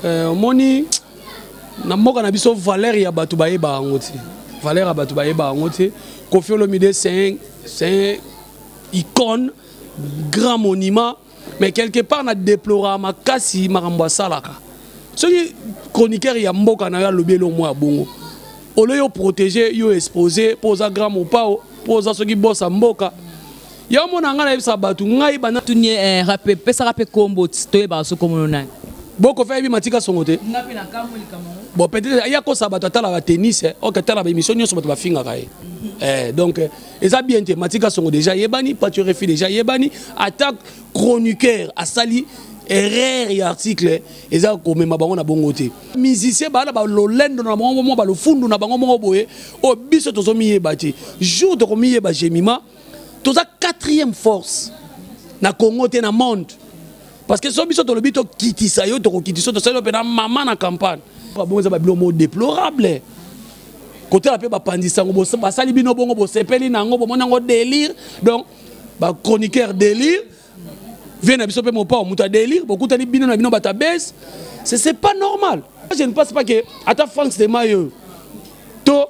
Omoni, na mboka na biso, valeur ya bato bayeba yango te, valeur ya bato bayeba yango te. Koffi Olomide, c'est un icône, grand monument, mais quelque part na déplora makasi makambo asalaka. Soki chroniqueur ya mboka na yo alobi eloko moko ya bongo, olo yo protéger, yo exposer, mpo oza grand mopao, mpo oza soki bosa mboka ya omona. Ngai nayebisa bato, ngai bana Tuni pesaka mpe kombo, toyebaka so kombono nani. Boko fe yebi Matika Songo te. Bon, peut-être aya kosa bato atala batennis, ok, atala baémission nyonso, bato bafingaka ye. Donc eza bien te. Matika Songo déjà yebani, Pacho Refi déjà yebani. Ata chroniqueur asali erreur ya article, eza komema bango na bongo te. Musicien baa na balolendo na bango moko, balofundu na bango moko boye oyo biso tozomiyeba te. Jour tokomiyeba, Jemima, toza quatrième force na Congo te, na monde, parce que so biso tolobi tokitisa yo, tokokitisa. Tosali yo mpe na mama na campagne bongo. Eza babilo moko déplorable. Kotala mpe bapandisa yango, basali bino bongo, bosepeli na yango, bomoni yango délire. Donc bachroniqueur délire vie na biso mpe mopao moto ya délire, bokutani bino na bino bato ya bese, c'est pas normal. Je ne pense pas que ata Frank Stema oyo to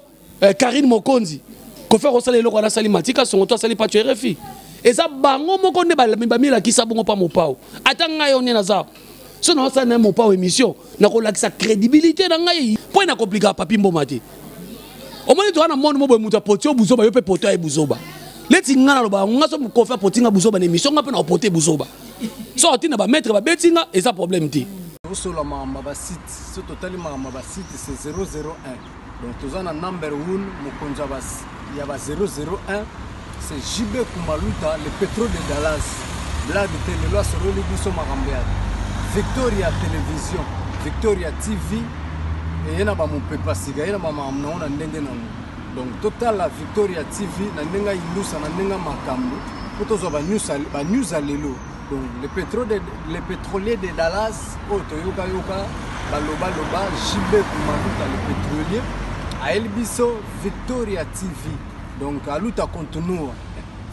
Karine Mokonzi kofer osala eloko wana asali Matika Songo to asali Pacho RFI. Eza bango moko nde bamilakisa bongo mpa mopao. Ata ngai oyo nde naza so naosala na mopao émission, nakolakisa crédibilité na ngai mpo ena komplikaka papi mboma te. Omoni, toza na monde mo boye, moto apoti yo buzoba, yo mpe poto aye buzoba. Leti ngai naloba, nga so Kofi apoti nga buzoba na émission, nga mpe na opote buzoba. So atina bamaître babeti nga, eza problème te. Osola makambo ya basite, so totali makambo ya basite, c'est 001. Donc toza na number 1, mokonzi ya ba 001, c'est JB Kumaluta, le pétrole de Dallas. Blague te, lelo asololi biso makambo ya Victoria Télévision, Victoria TV. Eye na bamopepa sika, ye na bamakambo nango na ndenge nango. Donc totala Victoria TV na ndenge ayindusa, na ndenge makambo, mpo tozwa banews ya lelo. Donc le pétrolier de Dallas oyo toyokayoka balobaloba, JB Kumaluta le pétrolier ayeli biso Victoria TV. Donc aluta continua,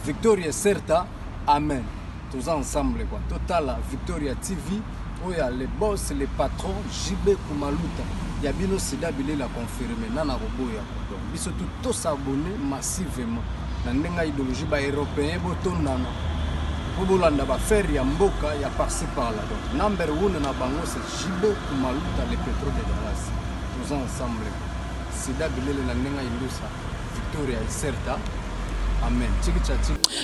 victoria certa, amen. Toza ensemble quoi. Totala Victoria TV oyo ya le boss, le patron JB Kumaluta ya bino, sida bilela confirme nana koboya. Donc biso tu tos'abonner massivement na ndenge ya idéologie. Baeuropéen botondana mpo bolanda baaffaire ya mboka ya par-ci par-là. Donc number one na bango, c'est JB Kumaluta le pétrole de Dallas. Toza ensemble, sida bilele na ndenge ya indusa, victoria iserta, amen.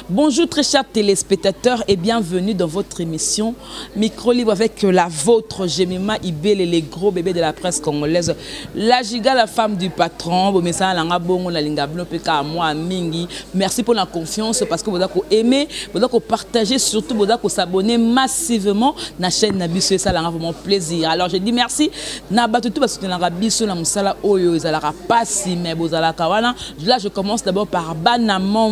Bonjour très chers téléspectateurs et bienvenue dans votre émission Micro Libre avec la vôtre Jemima Ibele, les gros bébés de la presse congolaise. La giga, la femme du patron, bomesa langa bongo na linga bino peka moi mingi. Merci pour la confiance parce que vous avez aimé, vous avez partagé, surtout vous avez s'abonner massivement na chaîne na biso, ça langa vraiment plaisir. Alors je dis merci na bato tout parce que na biso na musala oyo ezalaka pasi mais bozalaka wana. Là je commence d'abord par bana membre,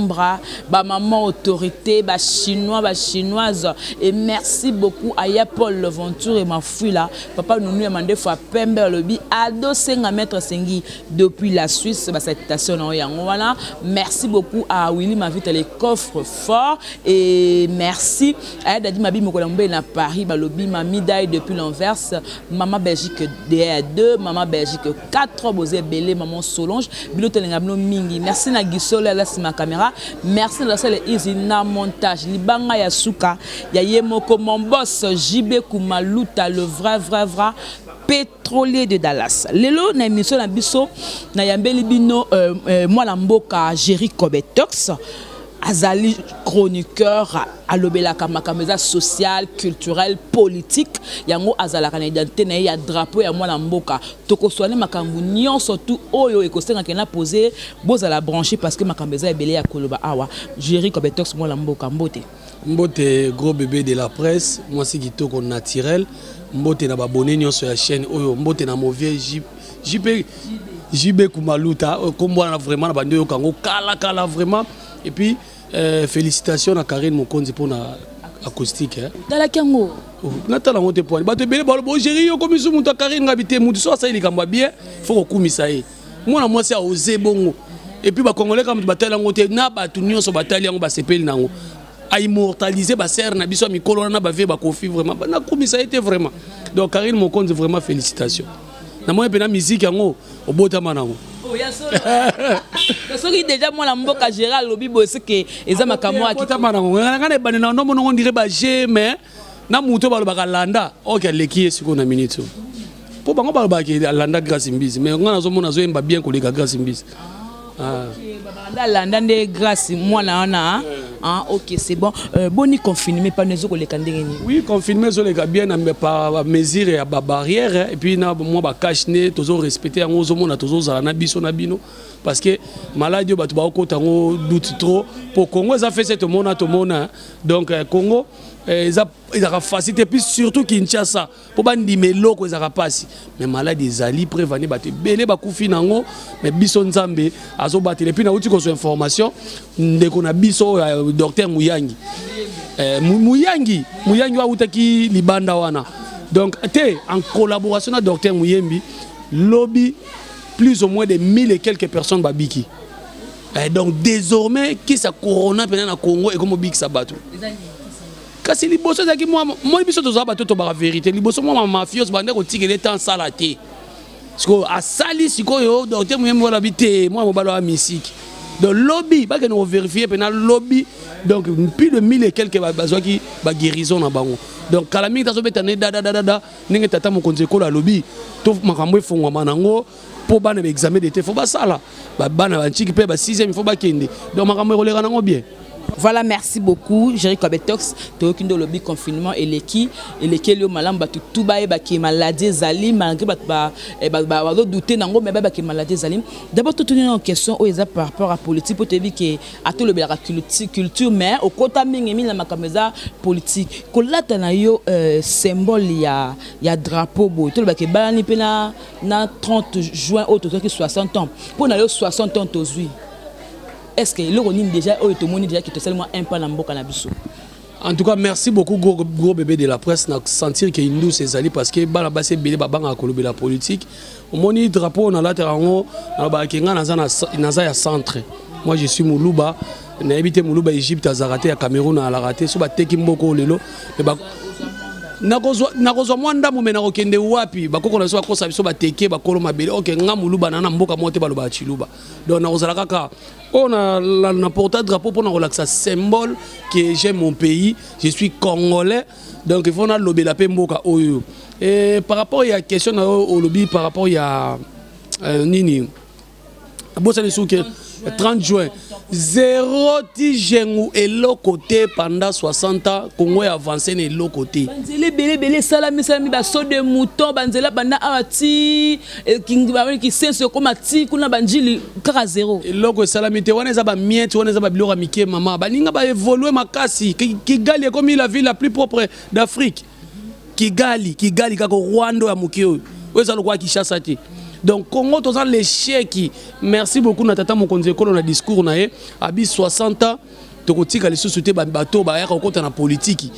ba maman autorité, ba chinois, ba chinoise, et merci beaucoup à Ya Paul Leventure et ma là papa Nounou ya mandefu pembe, alobi ado senga maître Sengi depuis la Suisse, ba salutation na yango wana. Merci beaucoup à Willy Mavita les coffres forts et merci à Dadi Mabi Mokolambe na Paris, balobi Mami Dai depuis l'Anvers, maman Belgique D2, maman Belgique 4, bozé belé, maman Solange bilo telenga bino mingi. Merci na Gisole ala sima caméra, merci na sale Easy na montage, libanga ya suka ya ye moko, mon boss JB Kumaluta, le vrai vrai vrai pétrolier de Dallas. Lelo na émission na biso, na yambeli bino mwana mboka Jerry Kobetox, azali chroniqueur, alobelaka makambo eza social, culturel, politique. Yango azalaka na identité na ye ya drapeau ya mwana mboka. Tokoswane makambo nyonso tu oyo ekosengaka na pose. Bozala branché parce que makambo eza ebele ya koloba awa. Jerry Kobetox, mwana mboka, mbote. Mbote, gros bébé de la presse, mwasi kitoko naturel. Mbote na babone nyonso ya chaîne oyo, mbote na movie JP JB Kumaluta, kombo wana vraiment na bandi oyoka yango kala kala vraiment. Et puis félicitations na Karine Mokonzi mpona acoustique, hein. Talaki yango? Oh, natala yango te poani bato ebele baloba ogéri yo komisu moto ya Karine. Ngabi te, motu so asali likambo ya bien, faut kokumisa ye. Mwana mwasi aose bongo. Et puis bacongolais kaka moto batali yango te, na bato nyonso batali yango, basepeli na yango. Aimmortaliser basere na biso ya mikolo wana na bavie bakofi, vraiment nakumisa ye te vraiment. Donc Karine Mokonzi, vraiment félicitation. Namoni mpe na musique yango obotama nango. Oh, soki déjà mwana mboka Gérard alobi boye, seke eza makambo. Obotama nango. Nga na ebande na ndombo on dirait baje, mais na moto balobaka landa oke aleki ye sikoyo na minute oyo, mpo bango balobaka alanda Grâce Mbizi, mais nga nazomona azoyemba bien koleka Grâce Mbizi. Ah. Alanda nde Grâce mwana wana. Ah, ok, c'est bon. Boni confinement pano ezokoleka ndenge nini? Oui, confinement ezoleka bien na par mesure ya babarrière et puis na mwa bacache-nez, tozorespecte yango. Ozomona tozozala na biso na bino, parce que maladie oyo bato baokota yango doute trop, po Congo eza fese, tomona tomona. Donc Congo eza ezalaka facile te, puis surtout Kinshasa, mpo bandima eloko ezalaka mpasi. Mais maladie ezali prévane, bato ebele bakufi nango, mais biso Nzambe azobatela. Et puis nauti kozwa information, ndeko na biso oyo docteur Muyangi, Muyangi, Muyangi oyo awutaki libanda wana, donc te en collaboration na docteur Muyembi, lobi plus ou moins de mille et quelques personnes babiki. Donc désormais kisa corona mpena na Congo ekomobikisa bato. Kasi liboso ezalaki moi, biso tozala bato tobaka vérité. Liboso mwa mafios bande kotikela ete asala te. Sikoyo asali, sikoyo docteur Muyembi wana bi te mwana mobali wa misiki. Donc lobi bakende kovérifier mpena lobi, donc plus de mille et quelques bazwaki baguérison na bango. Donc kala mingi tazobeta ne dadadadada ndenge tata mokonzi ekolo alobi to makambo efongwama nango, mpo bana baexamen d'état faut basala, bana bantiki mpe ba 6e faut bakende. Donc makambo ekoleka nango bien. Voilà, merci beaucoup, Jerry Kabetox. Toyoki nde olobi confinement eleki, elekeli yo malamu. Bato tu bayebaki maladie ezali, malgré bato bazodouter nango, mais bayebaki maladie ezali. D'abord totuni na question oyo eza par rapport à politique, mpo toyebi ke atolobelaka culture, mais okota mingi mingi na makambo eza politique. Kolata na yo symbole ya drapeau boye, tolobaki ebalani mpe na 30 juin oyo tozwaki 60 ans. Mpo na yo, 60 ans tozwi, est ce que eloko nini déjà oyo tomoni déjà ke tosali mwa un pas na mboka na biso? En tout cas, merci beaucoup, gros, gros bébé de la presse. Na sentir que Indus ezali, parce que bana basi ebele babangaka kolobela politique. Omoni drapeau nalataka yango, nalobaka nga naza naza ya centre. Moi je suis Moluba. Nayebi te Moluba Égypte azalaka te, ya Cameroun azalaka te. So bateki mboka oyo lelo, nakozwa mwa ndambo, me nakokende wapi? Bakoko na biso bakosa biso, bateke bakolo mabele. Ok, nga Moluba na mboka moko te balobaka Chiluba. Donc nakozala kaka oyo na porta drapeau mpona kolakisa symbole que j'aime mon pays, je suis congolais. Donc il faut nalobela mpe mboka oyo. Et par rapport ya question na oyo olobi, par rapport ya nini, bosani soki 30 juin, zéro ti jengu eloko te. Pendant 60 ans Congo ya avancé na eloko te. Banzela ebele ebele esalami esalami, basaut de mouton, banzela banda awa ti Kisenso, ekóma ti kuna banjili, kaka zéro. Eloko esalami te. Wana eza bamiettes, wana eza babiloko ya mike. Mama, baninga baévolue makasi. Kigali ekomi la ville la plus propre d'Afrique. Kigali, Kigali kaka Rwanda ya moke oyo, oyo eza lokola Kinshasa te. Donc Congo toza l'échec. Merci beaucoup na tata mokonzi ekolo na discours na ye abi 60 ans tokotika lisusu te bato bayaka kokota na politiki,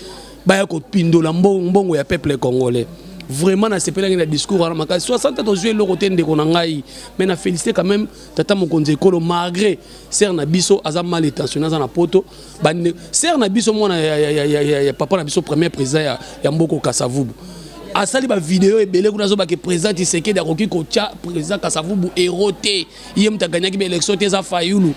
baya kopindola mbongo ya peuple congolais. Vraiment nasepelaki na discours wana makasi. 60 ans tozwi eloko te, ndeko na ngai. Mais na félicité quand même tata mokonzi ekolo, malgré sœur na biso aza mal intentionné, aza na poto. Sœur na biso, mwana ya papa na biso premier président ya mboka Kasavubu, asali bavideo ebele kuna, azobake président Tshisekedi akoki kotya président Kasavubu héros te, ye moto aganyaki baélection te, eza Fayulu.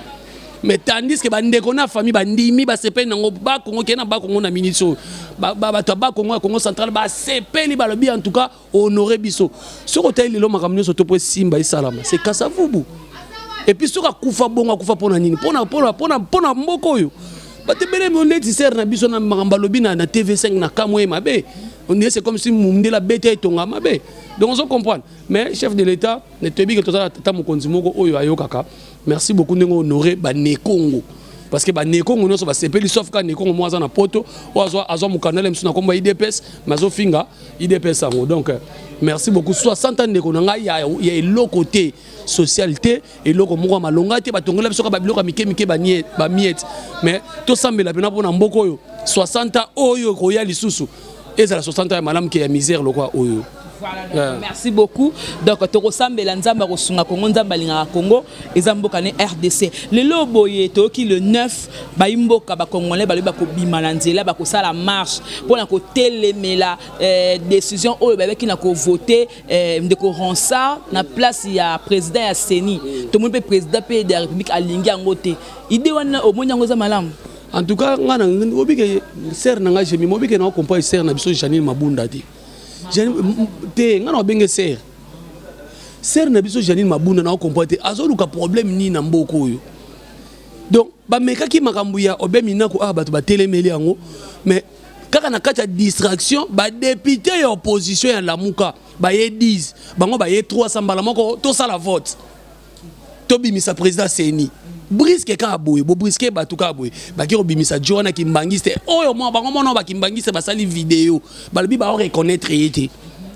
Mais tandis que bandeko na famille bandimi, basepeli nango. Bakongo kee na Bakongo na miniti oyo, bato ya Bakongo ya Congo central basepeli, balobi en tout cas honore biso. Soki otali lelo makambo nyonso to mpo esimba esalama, c'est Kasavubu. Et puis soki akufa bongo, akufa mpona nini? Mpona mboka oyo. Bato ebele neti sœur na biso na makambo alobi na TV5 na kamwe mabe, on dirait c'est comme si mundele abeti etonga mabe. Donc ozo comprendre. Mais chef de l'État, toyebi ke tozala tata mokonzi moko oyo ayokaka. Merci beaucoup ndenge honoré banekongo, parce que banekongo nyonso basepeli, sauf ka nekongo moko aza na poto oyo azwa mokanda le mosusu na kombo ya UDPS, mais azofinga UDPS yango. Donc merci beaucoup. 60 ans, ndeko na ngai, ya eloko te, social te, eloko moko ya malonga te. Batongola biso kaka babiloko ya mike mike, bamiettes. Mais tosambela mpena mpona mboka oyo, 60 ans oyo ekoya lisusu ezala 60 ans ya malamu ke ya misère lokwa oyo. Voilà, donc, yeah. Merci beaucoup. Donc tokosambela Nzambe akosunga Congo, Nzambe alingaka Congo, eza mboka ne RDC. Lelo boye toyoki le 9 bayi mboka ba Congolais balobi bakobima na nzela bakosala marche mpona kotelemela décision oyo bayebaki na kovote ndeko Ronsard na place ya président ya CENI. Tomoni mpe président mpe de la République alingi yango te. Idée wana omoni yango eza malamu? En tout cas nga na obike sœur na nga jemi mobike na comprendre sœur na biso Janine Mabunda te. Te nga na obenge sœur. Sœur na biso Janine Mabunda na comprendre te azoluka problème ni na mboka oyo. Donc bamekaki makambo ya obemi nako ah bato batelemeli yango, mais kaka na kati ya distraction ba député ya opposition ya Lamuka baye 10 bango baye 300 mbala moko tosala vote tobimisa président CENI. Brisque kaka boye, bobriske bato kaka boye, baki kobimisa jo wana kimbangiste oyo mwa bango mona bakimbangiste basali video balobi bao reconnaître ye te,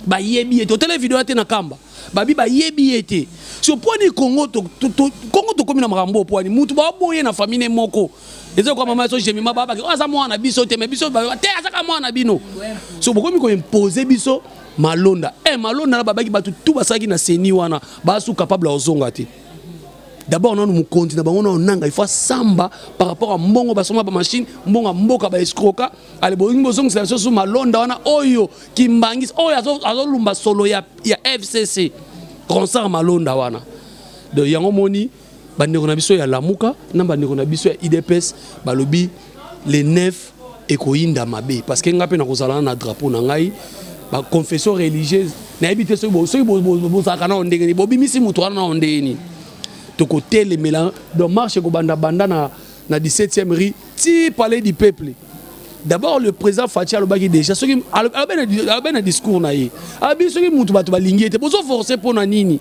bayebi ye te. Otele video te na kamba babi bayebi ye te. So pwani Congo Congo tokomi na makambo pwani mutu baboye na famille moko eza kwa mama so jemima babaki oyo aza mwana biso te, mais biso te azaka mwana bino. So bokomi koimpose biso Malonda. Malonda na babaki bato tout basalaki na CENI wana basu capable ya kozonga te. D'abord nanu mokonzi na bango na onanga il faut samba par rapport à mbongo basomba ba machine mbongo mboka ba escroka ale bolingi bozongisa biso su Malonda wana oyo kimbangisi oyo azolumba solo ya FCC Ronsard Malonda wana. Donc yango moni bandeko na biso ya Lamuka na bandeko na biso ya IDPS balobi les 9 ekoyinda mabe parce que nga pe na kozala na drapeau na ngai ba confession religieuse nayebi te soki bozalaka na ndenge nini bobimisi moto wana na ndenge nini tokotelemela. Donc marche ekobanda banda na 17e rue ti palais du peuple. D'abord le président Fatshi alobaki déjà soki alobi na discours na ye abi soki mutu bato balingi ete bozo forcer mpo na nini,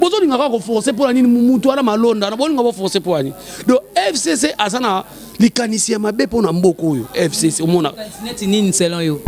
bozolinga kaka koforcer mpo na nini mutu wana Malonda wana bolinga boforcer mpo na nini. Donc FCC aza na likanisi ya mabe mpo na mboka oyo. FCC omona neti nini selon yo?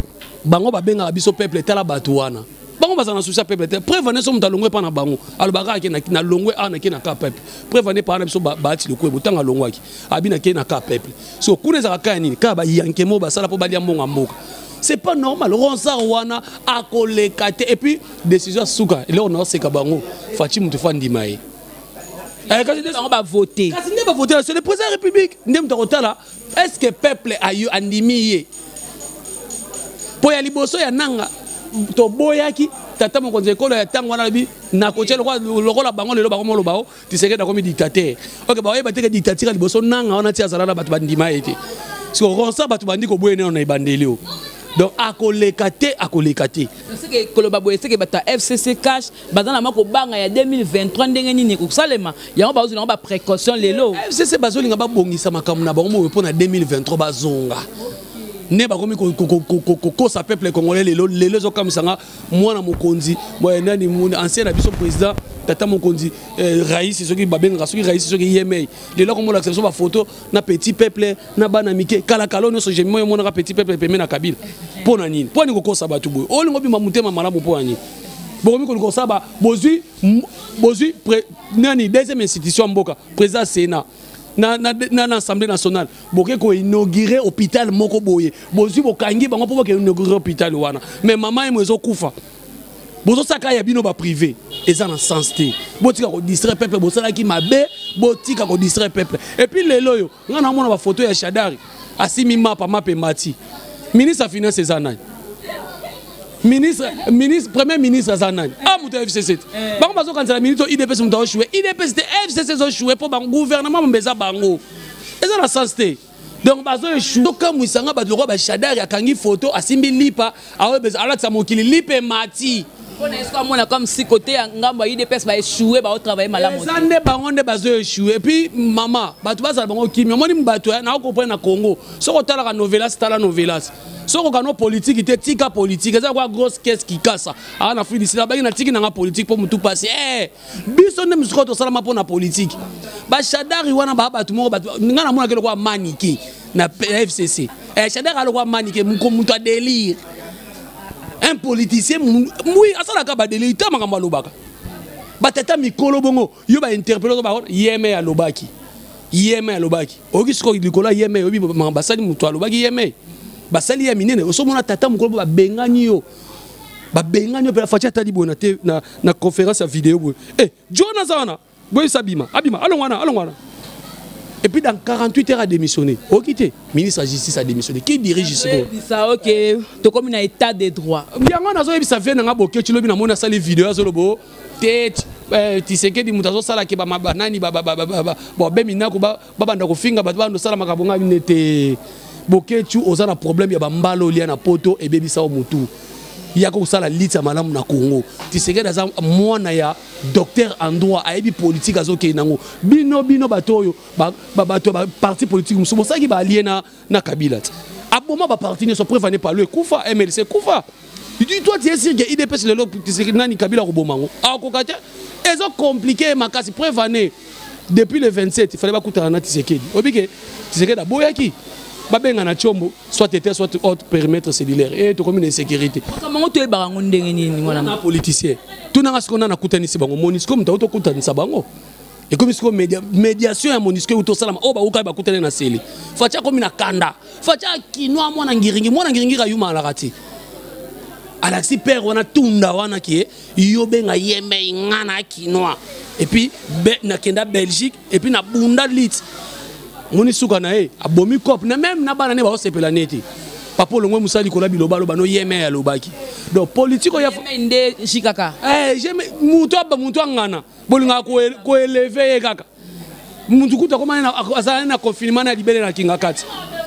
Bango babengaka biso peuple tala bato wana bango bazala na souci ya peuple te. Preuve ane so moto alongwe mpa na bango alobaka ake na longwe awa nake na ka peuple. Preuve ane paa na biso baati lokwe botanga alongwaki abi nake na ka peuple. So kuna ezalaka kaka ya nini kaka bayanke mo basala mpo balia mbongo ya mboka. C'est pas normal. Ronsard wana akoleka te. Et puis décision ya suka eloko na oseka bango Fatshi moto fa ndima ye. Kasi bango bavote. Kasi nde bavote, c'est le président de la République nde moto akotala est-ce que peuple ayo andimi ye. Po ya liboso ya nanga toboyaki tata mokonzi ekolo ya ntango wana alobi nakotia lokola bango lelo bango moloba o Tshisekedi akomi dictateur. Ok, baoyeba te ke dictature ya liboso nanga wana ti azala na bato bandima ye te. Siko Ronsard bato bandi koboya nano na ebandeli o. Donc akoleka te, akoleka te. Seke koloba boye seke bato ya FCC cash baza na mwa kobanga ya 2023 ndenge nini ekosalema yango bazozwa yango ba précaution lelo. FCC bazolinga babongisa makambo na bango moyo mpo na 2023 bazonga. Ne bakomi kokosa peuple congolais lelo lelo ezokamwisa nga mwana mokonzi nani ancien na biso président tata mokonzi raïs soki babengaka soki raïs soki yemei lelo akomolakisa biso bafoto na petit peuple na bana mike kalakala nyonso jemimo emonaka petit peuple pembe na Kabila mpo na nini mpo nini kokosa bato boye olingo obima motema malamu mpo na nini bokomi kolinga kosala bozwi bozwi nani deuxième institution ya mboka président Sénat na Assemblée nationale boke koinaugurer hôpital moko boye bozwi bokangi bango mpo boke inaugurer hôpital wana mais mama yemo ezokufa bozosaka ya bino baprivé eza na sens te. Botika kodistraire peuple, bosalaki mabe, botika kodistraire peuple. Et puis lelo oyo nga naomona bafoto ya Shadari asimi mapa mapa emati ministre ya finance eza nani ministre premier ministre aza nani ah moto ya FCC te bango bazokanisa ministre UDPS moto aochoue UDPS te FCC ezochoue mpo bango gouvernement mombe eza bango eza na sens te. Donc bazo échoué tokamwisa nga bato lokola bashadari akangi photo asimbi lipa alatisa mokili lipa emati mpona esko amona comme si côté ya ngambo ya UDPS baéchoué baotravaille malamu eza nde bango nde bazo échoué. Et puis mama bato bazala bango kimia omoni bato naokomprendre na Congo soki otalaka novelas tala novelas soki okano politique te tika politique eza kwa grosse caisse kikasa aa na Afrique du Sud abangi na tiki nanga politique mpo motu pasi biso nde mosuku tosalama mpo na politique bashadari wana baa bato moko bato nga namonaki lokola manike na FCC Shadari alokola manike moto a délire un politicien oui asalaka badélire ta makambo alobaka batata mikolo bongo yo bainterpele ba yeme alobaki yeme alobaki oyoki sikoyo likolo ya yeme oyebi basali moto alobaki yeme basali ya minene osomona tata mokolo bo babengani yo Babengani yo mpe Fatshi atali boye na, te, na, na conférence ya video boye. Eh, John aza wana, boyebisa abima, abima, alongwa wana, alongwa wana. Et puis dans 48 heures a démissionné. Ok te, ministre ya justice a démissionné. Qui dirige sikoyo? Ça ok, tokomi na état de droit. Yango nazoyebisa vie na nga Boketshu lobi namoni asali video azolobo te eh, Tshisekedi moto azosala ke banani babe minaku babanda kofinga bato babanda kosala makambo ngai ne te. Boketshu oza na problème ya bambala olia na poto ebebisa yo motu. Yaka kosala liti ya malamu na Congo. Tshisekedi aza mwana ya docteur en droit, ayebi politique azokende nango. Bino bino bato oyo bato ya parti politique mosusu bosalaki baallie na, na Kabila ti. Aboma baparti nyonso, preuve ane palu ekufa, MLC ekufa. Toi tu es sûr que UDPS lelo nani Kabila akoboma yango? Akokoka te. Eza compliqué makasi, preuve ane depuis le 27 il fallait bakutana na Tshisekedi. Oyebi ke Tshisekedi aboyaki babenga na Tshombo, soit était soit autre périmètre cellulaire et tokomi na insécurité. Makambo yango toyebaka yango ndenge nini mwana? Na politicien tunanga sikoyo nana nakutanisi bango MONUSCO, moto auti okutanisa bango ekomi sikoyo médiation ya MONUSCO euti osalama oyo baukaki bakutani na sele. Fatshi akomi na kanda, Fatshi akinwa mwana ngiringi, mwana ngiringi kayuma alaka ti alakisi père wana tunda wana ke yo benga yemei nga na kinois et puis nakenda Belgique et puis nabunda lit moni suka na ye abomi cop na même na bana ne baosepela neti papa olongwe mosala likolo ya biloba aloba no yemei alobaki. Donc politique oyo nde jikaka eh, mutu mutu angana bolingaka koeleve ye kaka mutu kutu akoma azala na confinement na libele na kinga kati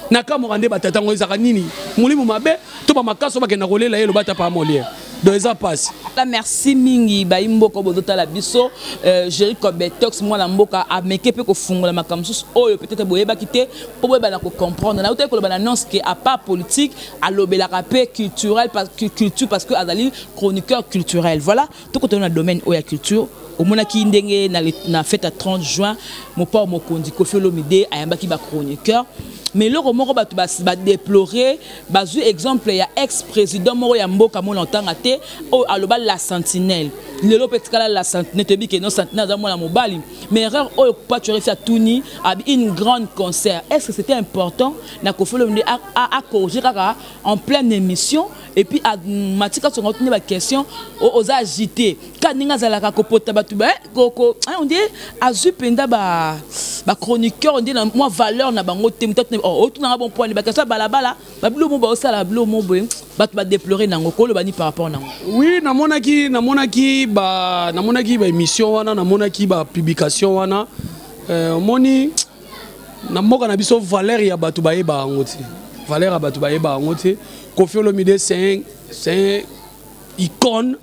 na kamoka nde batata yango ezalaka nini molimo mabe to bamakaso bakenda kolela ye loba ta pa Molière. Donc eza pasi. Merci mingi bayi mboka bozotala biso, Jerry Cobetox mwana mboka ameke mpe kofungola makambo mosusu oyo peut-être boyebaki te mpo boyeba na kocomprendre. Nautaki koloba na annonce ke à part politique alobelaka mpe culturel, culture, parce que azali chroniqueur culturel. Voilà, tokotana na domaine oyo ya culture. Omonaki ndenge na fête ya 30 juin mopao mokonzi Koffi Olomide ayambaki ba chroniqueur, mais eloko moko bato badéplorer, bazwi exemple ya ex président moko ya mboka mona otanga te oyo aloba la sentinelle. Lelo mpe tikala la sentinelle, toyebi ke non, sentinelle aza mwana mobali, mais erreur oyo Pacho Refi atuni abi une grande concert, est ce que c'était important na Koffi Olomide acorriger kaka en pleine émission? Et puis Matika Songo atuni ba question, oza agité ka ndenge azalaka kopota bato on dirait azwi mpenza ba chroniqueur, on dirait na mwa valeur na bango te. Moto otunanga bon point ba question ya balabala, babilo mo baosala babilo mo boye, bato badéplore nango koloba ni par rapport nango. Oui, namonaki ba émission wana, namonaki ba publication wana. Omoni na mboka na biso valeur ya bato bayeba yango te, valeur ya bato bayeba yango te. Koffi Olomide, c'est un icône,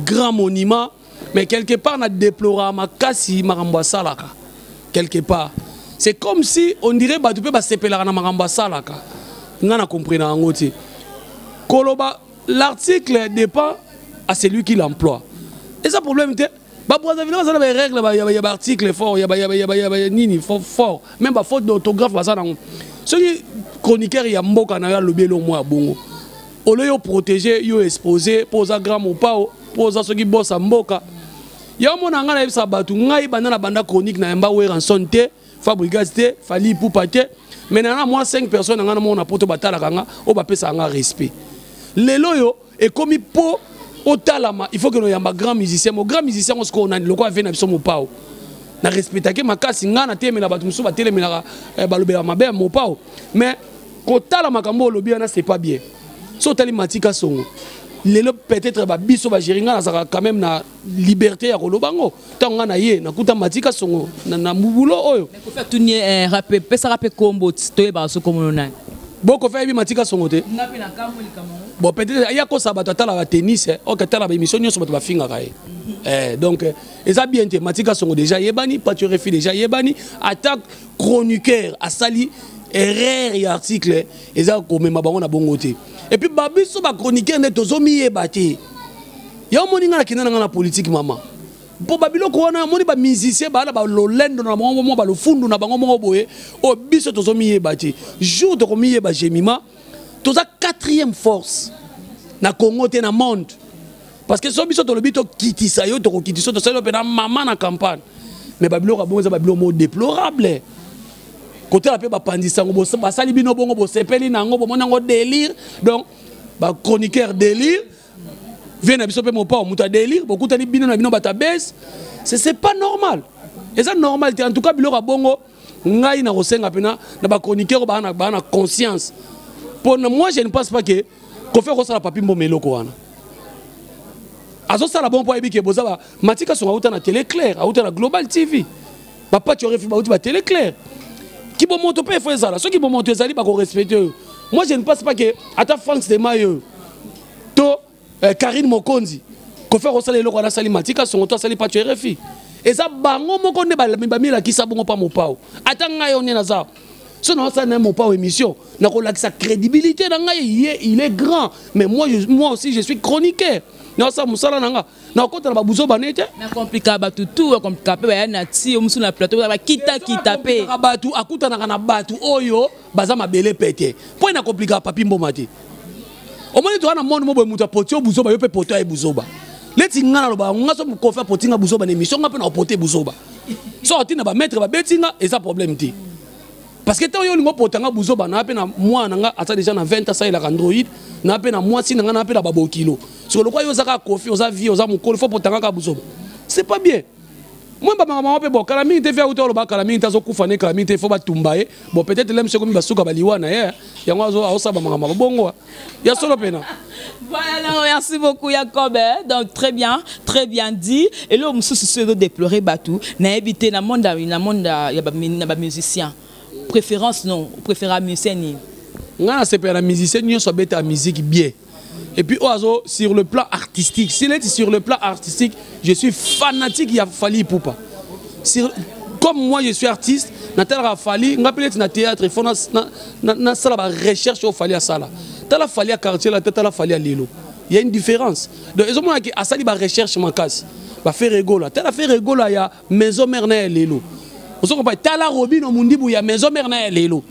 grand monument, mais quelque part na déplora makasi makambo asalaka. Quelque part c'est comme si on dirait bato mpe basepelaka na makambo asalaka. Nga na compris na yango te. Koloba l'article dépend à celui qui l'emploie, eza problème te. Babrazzaville baza na barègle ya baarticle fort ya nini fort, même bafaute d'orthographe baza nango. Soki chroniqueur ya mboka na yo alobi eloko moko ya bongo, ole yo protéger yo exposé mpo oza grand mopao, mpo oza soki bosa mboka ya omona. Ngai nayebisa bato, ngai banda na banda chronique na yamba Werrason te, Fabregas te, Fally Ipupa te, mais nana mwa 5 personnes na ngai namona poto batalaka nga oyo bapesaka nga respect. Lelo oyo ekomi mpo otalama, il faut que noyamba grand musicien. Mo grand musicien ngo sikoyo nani? Lokola ave na biso mopao na respectake makasi, ngai natelemela bato mosusu batelemelaka balobelaka mabe ya mopao, mais kotala makambo olobi wana, c'est pas bien. So otali Matika Songo lelo, peut-être babiso bagéri, ngai nazalaka quand même na liberté ya koloba ngo. Ntango ngai na ye nakuta Matika Songo na mbubulo oyo. Kofi atuni pesaka mpe kombo toyebaka so kombono nani. Bokofi ayebi Matika Songo te. Bon, peut-être aya kosa bato atala batennis, ok, atala baémission nyonso bato bafingaka ye. Donc eza bien te. Matika Songo déjà yebani, Pacho Refi déjà yebani. Ata chroniqueur asali erreur ya article, eza komema bango na bongo te. Et puis babiso bachroniqueur nde tozomiyeba te. Ya omoni ngai nakenda na ngai na politique mama mpo babiloko wana, omoni bamusicien baa na balolendo na bango moko, balofundu na bango moko boye oyo biso tozomiyeba te. Jour tokomiyeba, Jemima, toza quatrième force na Congo te, na monde, parce que so biso tolobi tokitisa yo, tokokitisa, tosali yo mpe na mama na campagne. Mais babiloko ya bongo eza babiloko moko déplorable. Kotala mpe bapandisa yango, basali bino bongo, bosepeli na yango, bomoni yango délire. Donc bachroniqueur délire. Vie na biso mpe mopao moto ya délire, bokutani bino na bino bato ya base. C'est pas normal. Eza normal te. En tout cas biloko ya bongo ngai na kosenga mpena na bachroniqueur baa na conscience. Pour moi je ne pense pas que Koffi akosala Papi Mboma eloko wana. Azosala bon po ayebi ke boza ba Matika Songo auta na Télé Claire, auta na Global TV. Ba Paty Orefi bauti ba Télé Claire. Kibomoto pe fo ezala. Soki bomoto ezali bako respecter yo. Moi je ne pense pas que ata Franck Semayo to Karine Mokonzi Koffi akosala eloko wana asali Matika Songo to asali Paty Orefi. Eza bango moko nde bamilakisa bongo pa mopao. Ata ngai yo nde naza. So na osala na mopao émission, na kolakisa crédibilité na ngai, ye il est grand, mais moi aussi je suis chroniqueur. Na osala mosala na nga, na okota na babuzo bane te. Na komplika bato tout, na komplika pe baya na ti omusu na plateau ba kita kita pe. Komplika bato akutanaka na bato oyo baza mabele pete. Po na komplika Papi Mboma te. Omoni to wana monde mo boye mutu apoti yo buzoba yo pe poto aye buzoba. Leti nga na loba nga so Koffi apoti nga buzoba na émission nga pe na opote buzoba. So atina ba maître ba beti nga eza problème te. Parce que tant yo lingo pota nga buzoba na pe na mwana nga ata déjà na 20 ans ça Android na pe na mwasi na nga na pe na babokilo. So lokwa yo zaka Koffi oza vie oza mukolo faut pota nga ka buzoba. C'est pas bien. Moi ba mama pe bon kala mingi te via uto loba kala mingi tazo kufa ne kala mingi te faut batumba ye. Bon peut-être lem sokomi basuka baliwa na ye. Yango azo aosaba mama bongo. Ya solo pena. Voilà, non, merci beaucoup Jacob. Hein. Donc très bien dit. Et là, mususu se do déplorer batou, na éviter na monde na monde ya ba na ba musicien. Préférence non, préféra musicien ni. Nga na sepela musicien nyoso beta musique bien. Et puis oazo sur le plan artistique, s'il est sur le plan artistique, je suis fanatique ya Fally Ipupa. Sur, comme moi je suis artiste, natala Fally, nga peut-être na théâtre, il faut na na na sala ba recherche au Fally sala. Tala Fally à quartier la tala Fally à Lilo. Il y a une différence. Donc ils ont qui asali ba recherche makasi. Ba faire rigola, tala faire rigola ya maison mère na Lilo. Vous comprenez? Tala Robino Mundibu ya maison mère na Lilo.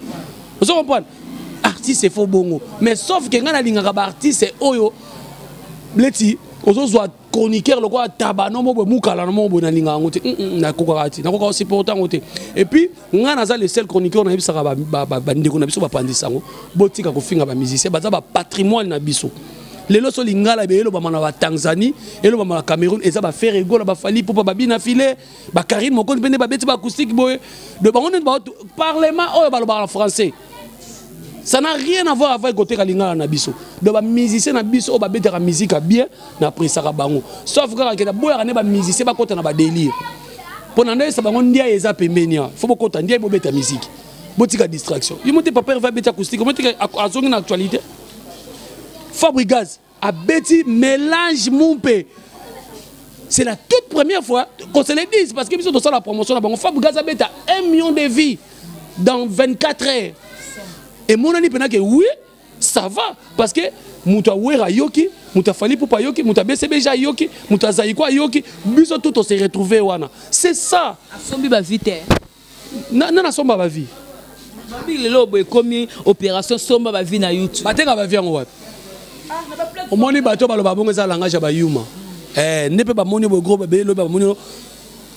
Vous comprenez? Artiste c'est faux bongo. Mais sauf que nga na lingaka ba artiste oyo leti ozozwa chroniqueur lokwa tabano mo mukala no mo na linga ngo te. Na koka ti, na koka aussi pour autant te. Et puis nga naza le seul chroniqueur na yebisaka ba ndeko na biso ba pandisa ngo, botika ko finga ba musicien, baza ba patrimoine na biso. Lelo so lingala be elo ba mana ba Tanzanie, elo ba mana Cameroun, eza ba faire rigola ba Fally Ipupa ba bina filet, ba Karine Mokonzi pende ba beti ba acoustique boye. De bango ne ba parlement oyo ba loba en français. Ça n'a rien à voir avec côté lingala na biso. Donc ba musicien na biso oyo ba betaka musique bien na presaka bango. Sauf kaka ke na boyaka ne ba musicien ba kota na ba délire. Pona nde sa bango ndia eza pembeni. Faut bokota ndia bobeta musique. Botika distraction. Yo monte papa va beta acoustique, monte azongi na actualité. Fabregas a beti mélange mumpe. C'est la toute première fois qu'on se le dise parce que biso tosala la promotion na bango. Fabregas a beta 1 million de vies dans 24 heures. Et mon ami pena que oui, ça va parce que mutu awera yoki, mutu afali pupa yoki, mutu BCBG yoki, mutu azaiko yoki, biso tout on s'est retrouvé wana. C'est ça. Asombi ba vie te. Na na somba ba vie. Babi lelo boye komi opération somba ba vie na YouTube. Batenga ba vie yango wapi? Ah, na ba plateforme. Omoni bato baloba bongo eza langage ya ba yuma. Ne pe ba moni bo gros bébé loba moni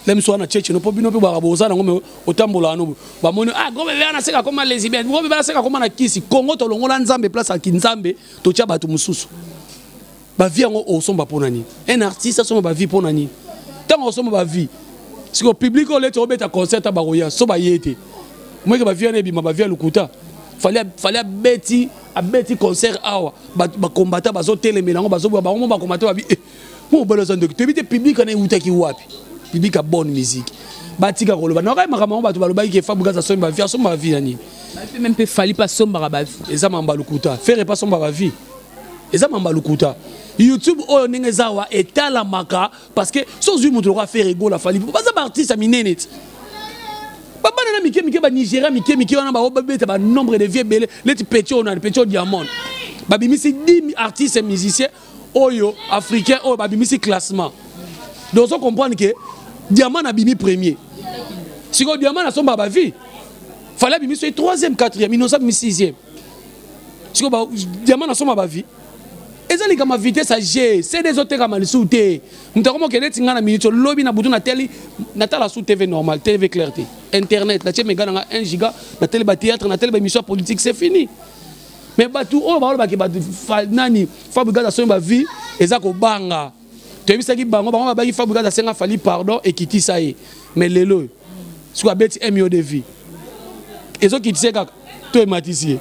lem so na cheche no po bino pe ba boza nango me otambola no ba moni ah gros bébé na seka koma lesbienne, gros bébé na seka koma na kisi Congo to longola nzambe place ya kinzambe to tia bato mususu. Ba vie yango osomba pona nini? Un artiste asomba ba vie pona nini? Tango osomba ba vie siko public oyo leti obeta concert ta bakoya so ba yete. Moi ke ba vie na ebima ba vie lokuta. Fallait abeti, abeti concert awa ba, ba combattant bazo telemela ngo bazo ba bango ba combattant ba bi, mo balo za ndoki. Toyebi te public ana eutaki wapi? Public a bonne musique. Batika koloba. Na kaka makambo bato balobaki ke Fabregas asombi ba vie, asomba ba vie na nini? Ba pe même pe Fally pa somba ba vie. Eza mamba lokuta. Ferre pa somba ba vie. Eza mamba lokuta. YouTube oyo ndenge eza wa etalamaka parce que so ozwi moto lokola Ferre Gola Fally, baza ba artiste ya minene ti. Ba bana na mike mike ba Nigeria mike mike wana ba babeta ba nombre de vies ebele leti petit oyo na petit oyo diamond. Ba bimisi 10 artistes et musiciens oyo africain oyo ba bimisi classement. Donc on comprendre que diamond a bimi premier. Siko diamond a somba ba vie. Fallait bimisi 3e, 4e, innocent bimi 6e. Siko ba diamond a somba ba vie. Ezali kama vitesse à G, c'est des autres kama lisu te. Mutu akoma okende ti nga na minute lobi na butu na teli, na tala sous TV normal, TV clair te. Internet, na tie mega na nga 1 giga, na tele ba théâtre, na tele ba émission politique, c'est fini. Mais batu oyo ba ba ke batu fa, nani, Fabregas a somba vie. Eza kobanga. Toyebisaki bango, bango babaki Fabregas asenga Fally pardon ekitisa ye. Mais lelo soki abeti 1 million de vues, ezokitisa ye kaka to ematisi ye.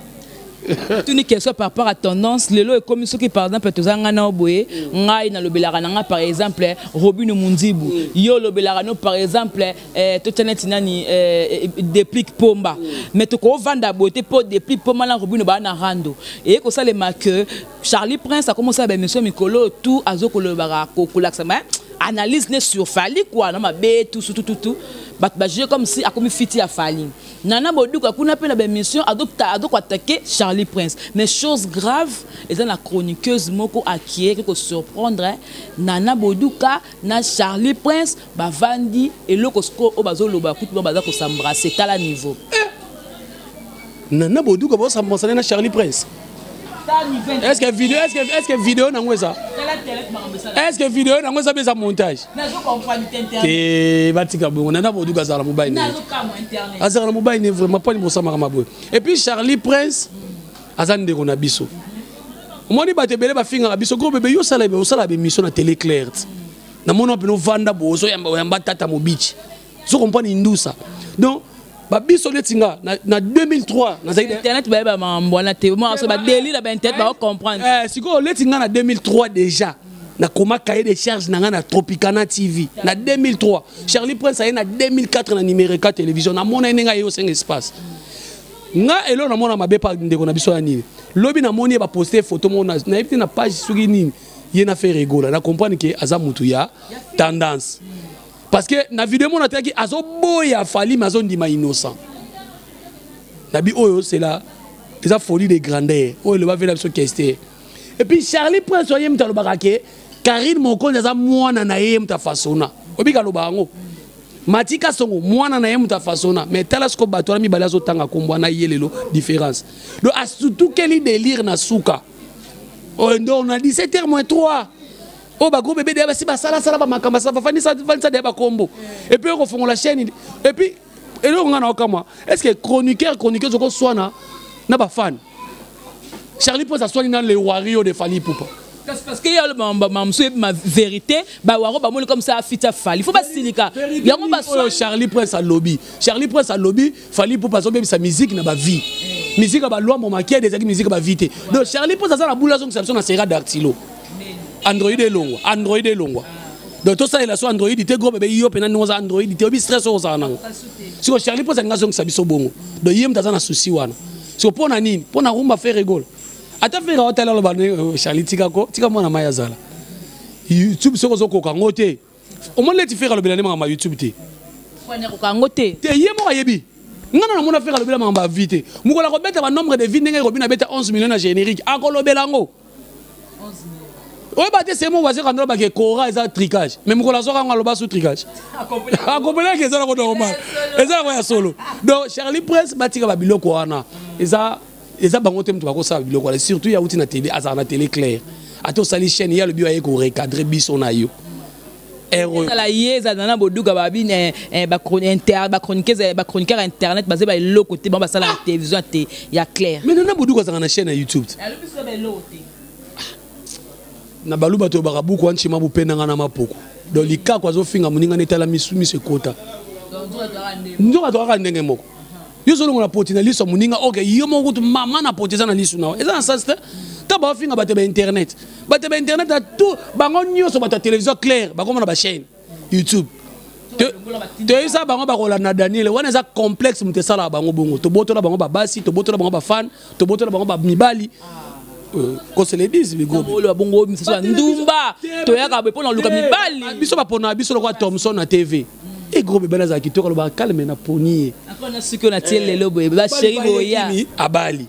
Tuni question par rapport à tendance. Lelo ekomi soki par exemple toza nga na boye, ngai nalobelaka na nga par exemple Robino Mundibu, yo olobelaka no par exemple totia neti nani, Déplique Pomba, mais tokovanda boye te mpo Déplique Pomba na Robino baa na rando. Eye kosalema que Charlie Prince akomosala baémission mikolo tout, azokolobaka kolakisa ma analyse ne sur Fally quoi, na mabe tout tout tout tout. Bato bajuge comme si akomi fiti ya Fally. Nana Boduka kuna mpe na baémission azokoattaquer Charlie Prince. Mais chose grave, eza na chroniqueuse moko akieki kosurprendre Nana Boduka na Charlie Prince bavandi eloko sikoyo oyo bazoloba kutu bango baza kos'embrasser. Tala niveau. Nana Boduka bos'embrasser na Charlie Prince. Est-ce que vidéo, est-ce que vidéo nango eza, est-ce que vidéo nango eza mpe eza montage te? Batika bongo. Nana Boduka azala mobali ne, azala na mobali ne vraiment mpo libosamaka maboye. Et puis Charlie Prince aza ndeko na biso. Omoni bato ebele bafingaka biso: "Gros bébé, yo osala, osala bémission na Télé Claire." Namoni mpena ovanda boye, ozoyamba, oyamba tata mobici, ozo comprendre indusa. Donc babiso neti nga na 2003 nazalaki Internet bayeba makambo wana te. Mo so badeli na bainternet baocomprendre. Sikoyo neti nga na 2003 déjà nakoma cahier de charge na nga na Tropicana TV na 2003. Charlie Prince aye na 2004 na Numérica Télévision. Namona ye ndenge aye osenga espace. Nga elo namona mabe pa ndeko na biso ya nini. Lobi namoni ye baposte photo moko, nayebi te na page soki nini, ye na Ferre Gola. Na comprendre ke aza mutu ya tendance, parce que na video mona ataki azoboya Fally mais azondima Innocent. Nabi oyo c'est la eza folie de grandeur oyo eloba vela biso kester. Et puis Charlie Prince oye moto alobaka ke Karine Mokonzi aza mwana na ye, moto afasona. Obika aloba yango, Matika Songo mwana na ye, moto afasona. Mais tala siko bato wana mibale azotanga kombo wana ye lelo différence. Donc asutukeli délire na suka oyo ndo na 17 h moins 3 oyo bagroupe ebele basi basalasala bamakambo, bafandisa deya bakombo et puis okofongola chaîne. Et puis eloko nga na okamwa, est ce que chroniqueur, chroniqueuse okoswana na bafan? Charlie Prince aswani na le wario de Fally Ipupa. Parce que ye mamosu yebi ma vérité, bawaro bamoni comme ça afiti Fally, faut basilika yango. Oyo Charlie Prince alobi, Charlie Prince alobi Fally Ipupa azobebisa musique na bavie, musique ya balwambo makiede ezalaki musique ya bavie te. Donc Charlie Prince aza na bula, azongisa biso na sera d'artilo Android elongwa, Android elongwa. Donc tosalela so Android te. Gros bébé, yo mpena ndenge oza Android te, oyebi stress oyo ozala nango. Siko Charlie Prince alingi azongisa biso bongo. Donc ye moto aza na souci wana. Siko mpo na nini? Mpo na rumba Ferre Gola. Ata Ferre aotala, aloba: "Charlie, tikako, tika mwana mai azala YouTube." Soki ozokoka yango te, omoni neti Ferre alobela nde makambo ya YouTube te. Yango te. Te, ye moko ayebi. Nga na namona Ferre alobela makambo ya vues te. Mokolo akobeta banombre de vues ndenge ekobi na beta 11 million na générique, akolobela yango. Oyeba te, semo wazeka ndo bake kora eza tricage, mais mokolo azwaka yango aloba su tricage, akomprenaki eza nango normal, eza nango ya solo. Donc Charlie Prince, batika babiloko wana. Eza bango te moto bakosala biloko wana, surtout yauti na télé, azala na Télé Claire. Ata osali chaîne, ye alobi aye korecadrer biso na yo. Ezala ye, ezala na Boduka, babi bachroniqueur internet baza baeloko te, bango basala na télévision te ya clair. Mais Nana Boduka azalaka na chaîne ya YouTube na baluba to bakabuku wanchima bupendanga na mapoko. Donc likako azofinga moninga netala misu, miso ekota nzoka tokaka ndenge moko. Yo ozolongola poti na liso ya moninga, ok, yo moko kutu mama na poti eza na lisu na eza na sens te. Ta baofinga bato ya bainternet, bato ya bainternet ya tout, bango nyonso bato ya télévision claire bakoma na bachaîne YouTube. Toyebisa bango bakolanda Daniel wana, eza complexe moto esalaka bango bongo. Tobotola bango babasi, tobotola bango bafan, tobotola bango bamibali, koseledise. Bigoolo bongo misusu ya ndumba toyaka boye mpona luka mibali. Biso bapona biso lokola Thomson na TV. E gros bébé azala kitoko, alobaka calme na poni ye. Akona soki oyo natie lelo boye, bachéri boya. Abali,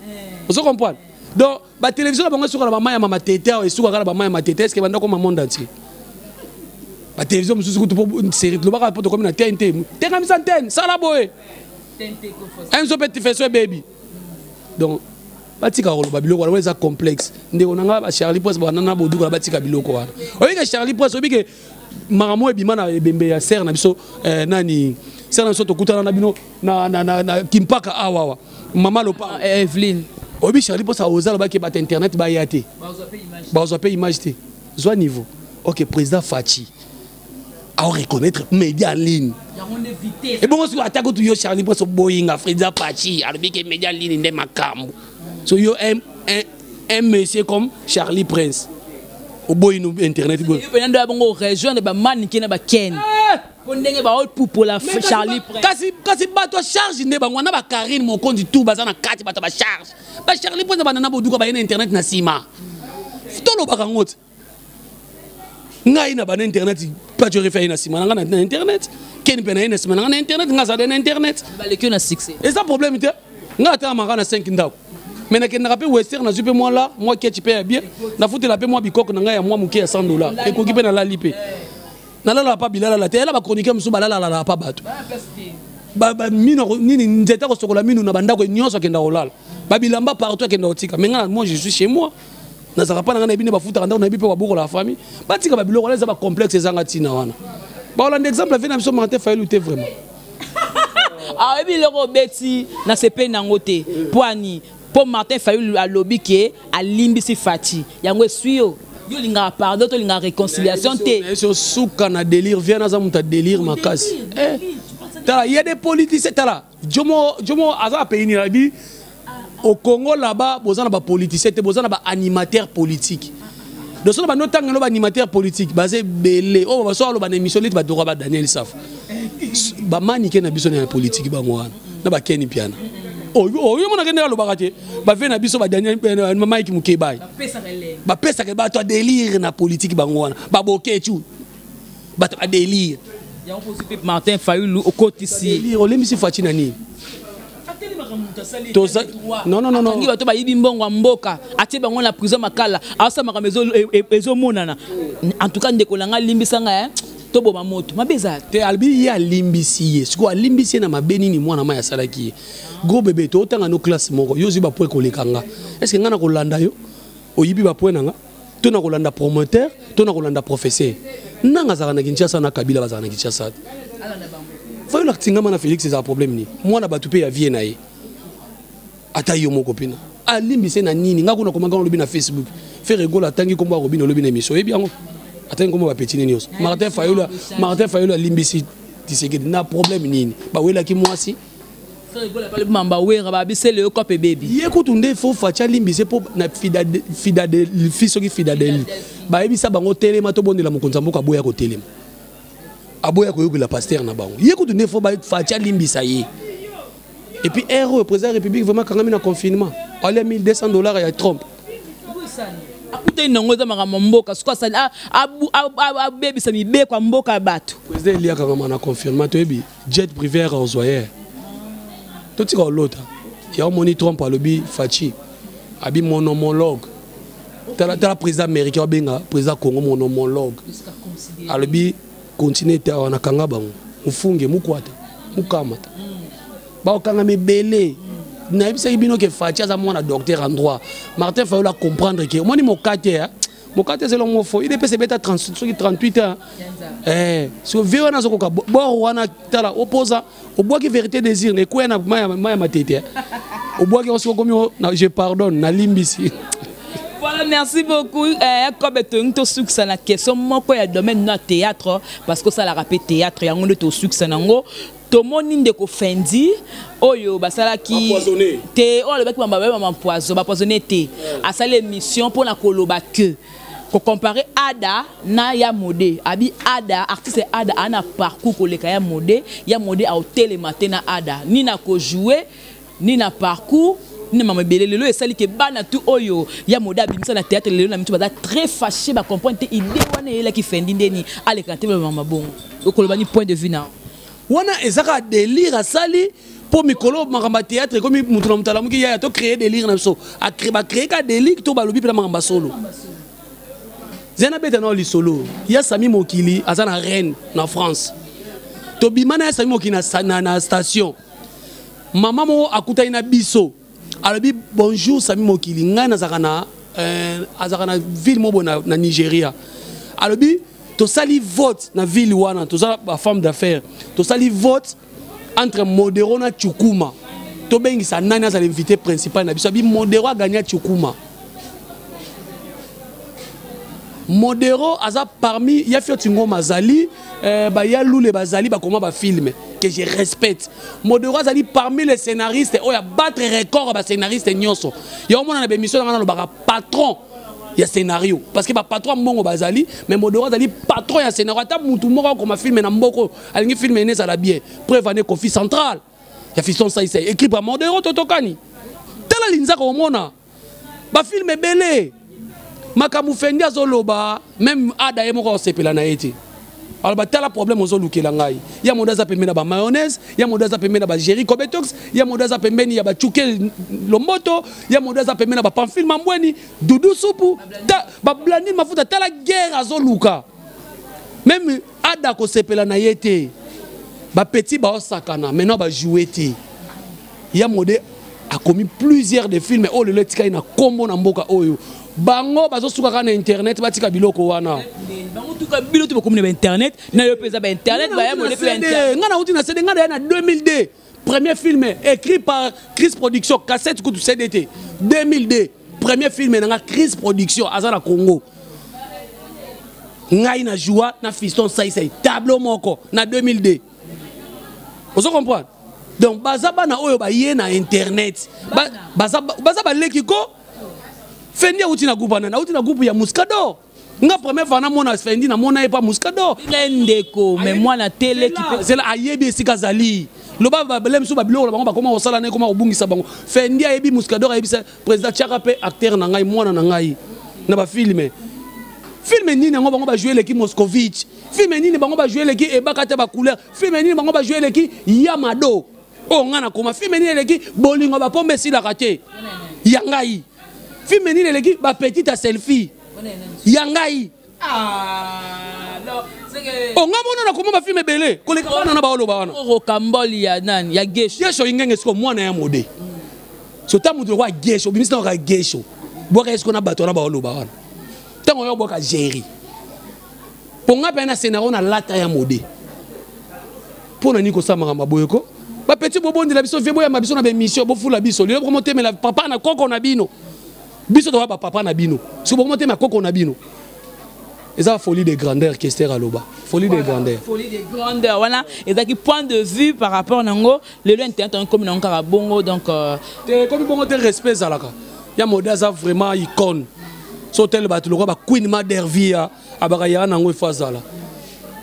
ozo comprendre. Donc batélévision na bango esuka na bamai ya mama tete awa, esukaka na bamai ya matete. Est-ce banda koma monde entier? Batélévision mosusu kutu mpo série lobaka mpo tokomi na TNT, tengamisa antenne, sala boye enso mpe feso ebebi. Donc batika koloba biloko wana, eza complexe. Ndeko na nga Charlie Prince, banana Bodukola, batika biloko wana. Oyebi ke Charlie Prince, oyebi ke makambo ebima na ebembe ya sere na biso, nani, sere na biso tokutana na bino na Kimpaka awawa, mama Lopa. Eveline. Oyebi Charlie Prince aoza alobaki bato internet baya te, bazwa mpe image te. Zwa niveau. Ok, président Fatshi a reconnaître média en ligne. Ebongo soki ata kutu yo Charlie Prince oboyinga président Fatshi alobi ke média en ligne nde makambo. So yo un monsieur comme Charlie Prince oboyi no internet boye. Yo pena ndo bongo rejoindre ba manike na ba Ken. Eh! Po ndenge ba pupola Charlie Prince. Kasi bato ya charge nde bango na ba Karine Mokonzi tout baza na kati bato ba charge. Ba Charlie Prince bana na boduka ba na internet na sima. Tolobaka ngo te. Ngai na bana internet Pacho Refa ye na sima na ngai na internet. Ken mpe na ye na sima na ngai na internet, ngai azala na internet. Baleki na succès. Eza problème te. Ngai atalamaka na 5 ndako. Mais nakendaka mpe western, nazwi mpe mwa la mwa ketch mpe ya bien, nafutela mpe mwa bikoko na ngai ya mwa moke ya 100 $, ekoki mpe nalali mpe. Nalalaka pa bilalala te, yala bachroniqueur mosusu balalalaka pa bato. Mino nini nzete akosokola minu na bandako nyonso akenda kolala. Babilamba partout akenda kotika. Mais ngai, moi je suis chez moi. Nazalaka mpa na ngai, nayebi nde bafutaka ndako, nayebi mpe babokola ya famille. Batika babiloko wana, eza bacomplexe ezanga ntina wana. Baolanda exemple ave na biso Martin Fayulu te vraiment. Ayebi eloko obeti na sepeli nango te. Poani mpo Martin Fayulu alobi ke alimbisi Fatshi. Yango eswi yo. Yo olingaka pardon to olingaka réconciliation te. Nayebi suka na délire, viens naza moto ya délire makasi. Tala, il y a des politiciens, tala. Jomo, Jomo aza pays ni rabi. Au Congo là-bas, boza na ba politiciens te, boza na ba animateurs politiques. Donc so na ba notanga ba animateurs politiques, baze belé. Oh ba so alo ba na émission liti ba droit ba Daniel Saf. Ba manike na biso na politique bango wana. Na ba Kenny Piana. Oh oh yo mona kende alobaka te. Ba ve na biso ba Daniel Mike Mukebayi. Ba pesa ke ba to délire na politique bango wana. Ba bokechu. Ba to délire. Yango posi pe Martin Fayulu okotisi. Délire olembisi Fatshi na nini? Toza non non non non. Akangi bato bayibi mbongo ya mboka, atie bango na prison makala, asala makambo ezomonana. En tout cas ndeko na ngai limbisa ngai, hein. Toboma moto mabe eza te. Albi ye alimbisi ye. Sikoyo alimbisi ye na mabe nini mwana mai asalaki ye? Gros bébé, totanga no classe moko, yo ozwi ba point koleka nga. Est-ce que nga na kolanda yo? Oyibi ba point na nga? To na kolanda promoteur, to na kolanda professeur. Nanga azalaka na Kinshasa na Kabila bazalaka na Kinshasa. Fayulu atingama na Félix eza problème ni. Mwana bato pe ya vie na ye. Ata yo moko pena. Alimbise na nini? Nga kuna komanga lobi na Facebook. Ferre Gola atangi kombo ya Robin lobi na émission. Oyebi yango? Atangi kombo ba petit nyonso. Martin Fayulu, Martin Fayulu alimbisi Tshisekedi na problème nini? Bawelaki mwasi. Ferre Gola pale mamba wera ba bisele yo kope baby. Ye kutu nde fo Fatshi alimbise po na Philadelphie soki Philadelphie. Bayebisa bango telema to bondela mokonzi ya mboka aboya kotelema. Aboya koyokela pasteur na bango. Ye kutu nde fo ba Fatshi alimbisa ye. Et puis RO, président de la République, vraiment, quand même, un confinement. Allez, 1200 $ ya Trump. Akutani nango eza makambo ya mboka. Soki asali, abebisa mibeko ya mboka ya bato. Président Elia kangama na confinement, toyebi, jet privé ya Rosoyer. Totika olota. Ya omoni Trump alobi Fatshi, abi mon homologue. Tala, tala président américain abenga président Congo mon homologue. Alobi continue te awa nakanga bango. Mufunge, mukwata, mukamata. Baokanga mebele. Nayebisaki bino ke Fatshi aza mwana docteur en droit. Martin Fayulu a comprendre ke omoni mokate, hein? Mokate c'est l'homme faux. Il est pèse beta 30, soki 38 ans. So vieux wana zokoka bor wana tala opposa obwaki vérité désir ne kwena maya maya matete. Obwaki oso komi na je pardonne na limbisi. Voilà, merci beaucoup. Comme tu as succès la question moko ya domaine na théâtre parce que ça la rappelé théâtre ya ngondo to succès nango. Tomoni ndeko Fendi oyo basalaki te oyo alobaki bamba ba ba poison ba poisonné te. Asali émission pour na koloba que ko comparer Ada na ya Modé. Abi Ada artiste Ada ana parcours koleka ya Modé, ya Modé a otelema te na Ada ni na ko jouer ni na parcours ni na mama ebele. Lelo esali ke bana tu oyo ya Modé abimisa na théâtre lelo na mitu baza très fâché ba comprendre te idée wana eyelaki Fendi ndeni aleka te ba mama bongo. Okoloba ni point de vue na wana ezaka délire asali po mikolo makambo ya théâtre ekomi mutu na mutu alamuki yaya to créer délire na biso. A créer, ba créer ka délire to balobi pe na makambo ya solo. Zena beta na lisolo. Ya Sami Mokili aza na Rennes na France. To bima na ya Sami Mokili na station. Mama moko akutani na biso. Alobi bonjour Sami Mokili, ngai nazaka na azaka na ville moko na Nigeria. Alobi tosali vote na ville wana, toza ba femme d'affaires. Tosali vote entre Modero na Chukuma. Tobengisa nani azala invité principal na biso. Abi Modero a gagné Chukuma. Modero aza parmi ya Fioti Ngoma azali baya Lule bazali bakoma ba film que je respecte. Modero azali parmi les scénaristes oyo abattre record ba scénariste nyonso. Ya omona na ba émission na nga nalobaka patron ya scénario parce que ba patron mbongo bazali, mais Modero azali patron ya scénario. Ata mutu moko akoma film na mboko alingi film ene ezala bien. Preuve ane Kofi Central ya Fiston Saïsai écrit par Modero Totokani. Tala linzaka omona ba film ebele makambo Fendi azoloba, même ada ye moko osepela na ye te. Alors batala problème ozolukela ngai. Ya modo aza pembeni na ba mayonnaise, ya modo aza pembeni na ba Jerry Cobetox, ya modo aza pembeni ya ba Chuke Lomboto, ya modo aza pembeni na ba Pamphile Mambweni, Dudu Supu, ta, ba Blandine Mafuta. Tala guerre azoluka. Même ada kosepela na ye te. Ba petit ba osakana, maintenant ba jouer te. Ya mode a commis plusieurs de films oyo lelo etikali na kombo na mboka oyo. Bango bazosuka kaka na internet, batika biloko wana. Bango tuka bilo to bakomi na internet, na yo peza ba internet, ba ya mode pe internet. Nga nauti na CD, nga na 2002. Premier film écrit par Chris Production, cassette kutu CDT. 2002, premier film na nga Chris Production aza na Congo. Ngai na joie na Fiston Saïsai tableau moko na 2002. Ozo comprendre? Donc baza bana oyo ba ye na internet. Baza baza ba leki ko Fendi auti na groupe na auti na groupe ya Muscador. Nga première fois na mona Fendi na mona epa Muscador. Nga ndeko mais moi na télé qui peut c'est là ayebi esika zali. Loba ba belem so ba biloko na bango bakoma kosala na ekoma kobungisa bango. Fendi ayebi Muscador ayebi sa président Tchaka pe acteur na ngai mwana na ngai na ba film. Film nini yango bango ba jouer l'équipe Moscovitch. Film nini bango ba jouer l'équipe ebakata ba couleur. Film nini bango ba jouer l'équipe Yamado. Oh nga na koma film nini eleki bolingo ba pombe esilaka te. Ya ngai. Film nini eleki ba petite à selfie. Ya ngai. Ah non, c'est que Oh nga mona na koma ba film ebele koleka bana na ba oloba wana. Rocambole ya nani ya Gesho. Gesho ingenge siko mwana ya mode. So ta mutu kwa Gesho bimisa na ka Gesho. Bwaka esko na bato na ba oloba wana. Tango yo bwaka Jerry. Ponga pe na scénario na lata ya mode. Pona nini kosala makambo ya boye ko? Ba petit bobondela biso vie boyamba biso na ba émission bofula biso. Lelo bokomotemela papa na koko na bino. Biso toza ba papa na bino. So bokomotemela koko na bino. Eza folie de grandeur Kester aloba. Folie de grandeur. Folie de grandeur. Voilà, ezaki point de vue par rapport nango lelo internet on comme nango kaka bongo donc te comme bongo te respect zalaka. Ya mode aza vraiment icône. So tel bato lokwa ba Queen Madervia abaka ya nango ifo azala.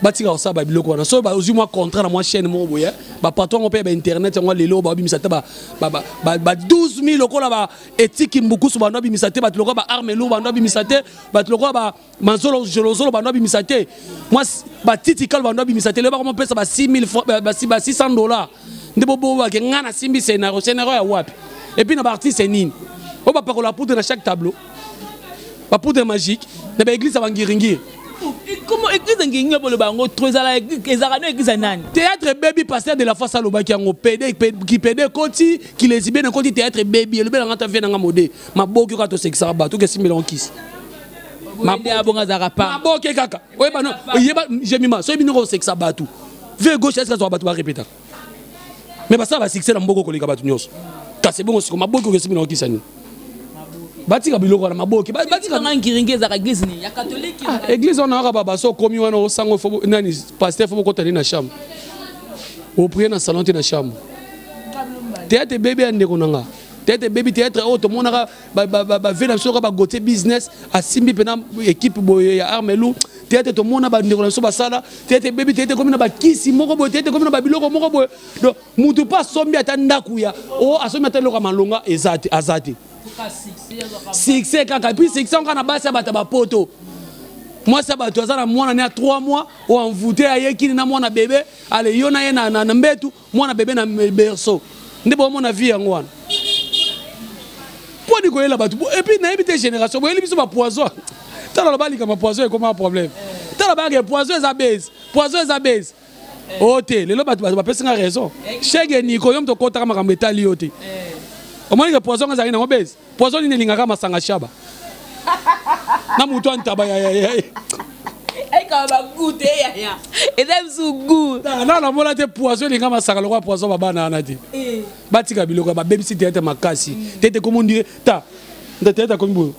Batika kosala ba biloko wana. So ba ozwi mwa contrat na mwa chaîne moko boye, ba patron yango mpe ya ba internet yango lelo ba bimisa te ba 12 000 lokola ba etiki mbukusu bando bimisa te, bato lokola ba arme lourde bando bimisa te, bato lokola ba manzolo jolozolo bando bimisa te. Mwa ba titi kalo bando bimisa te, lelo bakoma pesa ba 6 000 francs, ba six, ba 600 $. Nde bobo ba ke nga na simbi scénario, scénario ya wapi? Et puis na ba artiste nini? Oyo ba pakola poudre na chaque tableau. Ba poudre magique na ba église ya ba ngiringiri. Comment église ngiringiri bolo bango trop ezala église ezala no église ya nani? Théâtre baby pasteur de la foi salobaki yango PD ki PD koti ki lesbienne koti théâtre baby elobela ngata vie nanga mode maboki ka to sekisa ba to ke simbela nkisi. Maboki abonga zaka pa. Maboki kaka. Oyeba no oyeba jemima so bino ko sekisa batu. Vie gauche est-ce que zo batu ba répéter? Mais ba ça ba succès na mboko koleka batu nyonso. Kasi bongo siko maboki ko simbela nkisi ni. Batika biloko na maboki. Batika nga ngiringi ezaka église ni ya catholique. Ah, église on aura baba so komi wana osango fo nani pasteur fo bokota ni na chambre. O prier na salon te na chambre. Théâtre bébé ya ndeko nanga. Théâtre bébé théâtre oyo tomonaka ba ba ba ba vena biso ba gote business asimbi pena équipe boye ya Armelou. Théâtre tomona ba ndeko na biso basala. Théâtre bébé théâtre komi na ba kisi moko boye théâtre komi na ba biloko moko boye. Donc mutu pa sombi ata ndaku ya o asombi ata loka malonga ezate azate. Succès kaka et puis succès encore na basi ya bato ba poto. Moi ça bato aza na mwana ne ya 3 mois o envoûté ayeki na mwana bébé ale yo na ye na, na, na mbetu mwana bébé na berceau. Nde bo mona vie yango wana. Poni koyela bato et puis nayebi te génération boyeli biso ba poison. Tala loba likama poison ekoma problème. Tala ba ke poison eza base. Poison eza base. Oh te lelo bato bato bapesi nga raison. Shege Nico yo moto okotaka makambo etali yo te. Omoni ke poison ezalaki nango base. Poison nini elingaka masanga shaba. Na moto ya ntaba ya ya ya. Eka ba goût te ya ya. Eza bisu goût. Na na namona te poison elinga masanga lokola poison ba bana wana te. Batika biloko ba bebisi théâtre makasi. Tete comme on dirait ta. Nda théâtre comme boye.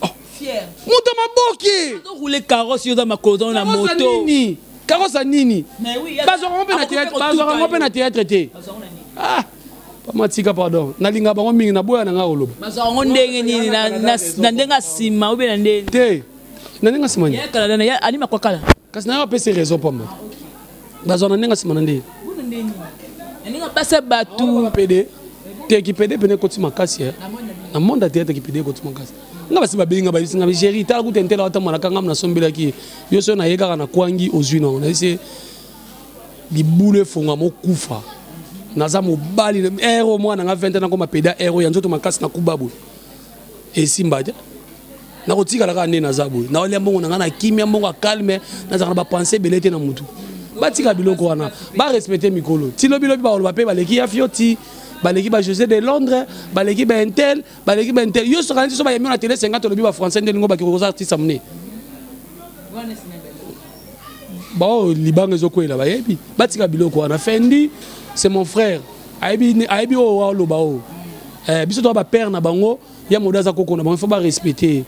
Oh, Moto maboke. Rouler carrosse yo za makolo na moto. Nini? Carrosse nini? Bazwaka ngo mpe na théâtre, bazwaka ngo mpe na théâtre te. Ah, matika pardon. Nalinga bango mingi na boya na nga koloba. Bazwaka ngo ndenge nini na na ndenge nsima ou bien na ndenge? Te. Na ndenge nsima nini? Ya kala na ya anima kwa kala. Kasi na yo apesi raison pamba. Bazwaka na ndenge nsima na ndenge. Na ndenge basa batu. PD. Te ki PD pene koti makasi eh. Na monde ya théâtre ki PD koti makasi. Nga basi babenga ba bisinga géri tala kuta ntela wata mwana kanga na sombelaki. Yo so na ye kaka na kwangi ozwi nango. Na ese libulu efonga mokufa. Naza mobali ero mwana nga 20 ans nakoma peda ero ya nzoto makasi na kuba boye. Esimba te. Nakotikala kaka nde naza boye. Naolia mbongo na nga na kimia, mbongo ya calme, nazalaka na ba pensée ebele te na mutu. Batika biloko wana, ba respecter mikolo. Ti lobi lobi bakoloba pe baleki ya Fioti, baleki ba José de Londres, baleki ba Intel, baleki ba Intel. Yo soka nti so ba yemi na télé 50 lobi ba français nde lingo ba kikoza artiste amne. Ba oyo libanga ezokwela bayebi. Batika biloko wana. Fendi, c'est mon frère. Ayebi ayebi oyo aloba oyo. Eh, biso to ba père na bango, ya modo aza koko na bango, il faut ba respecter.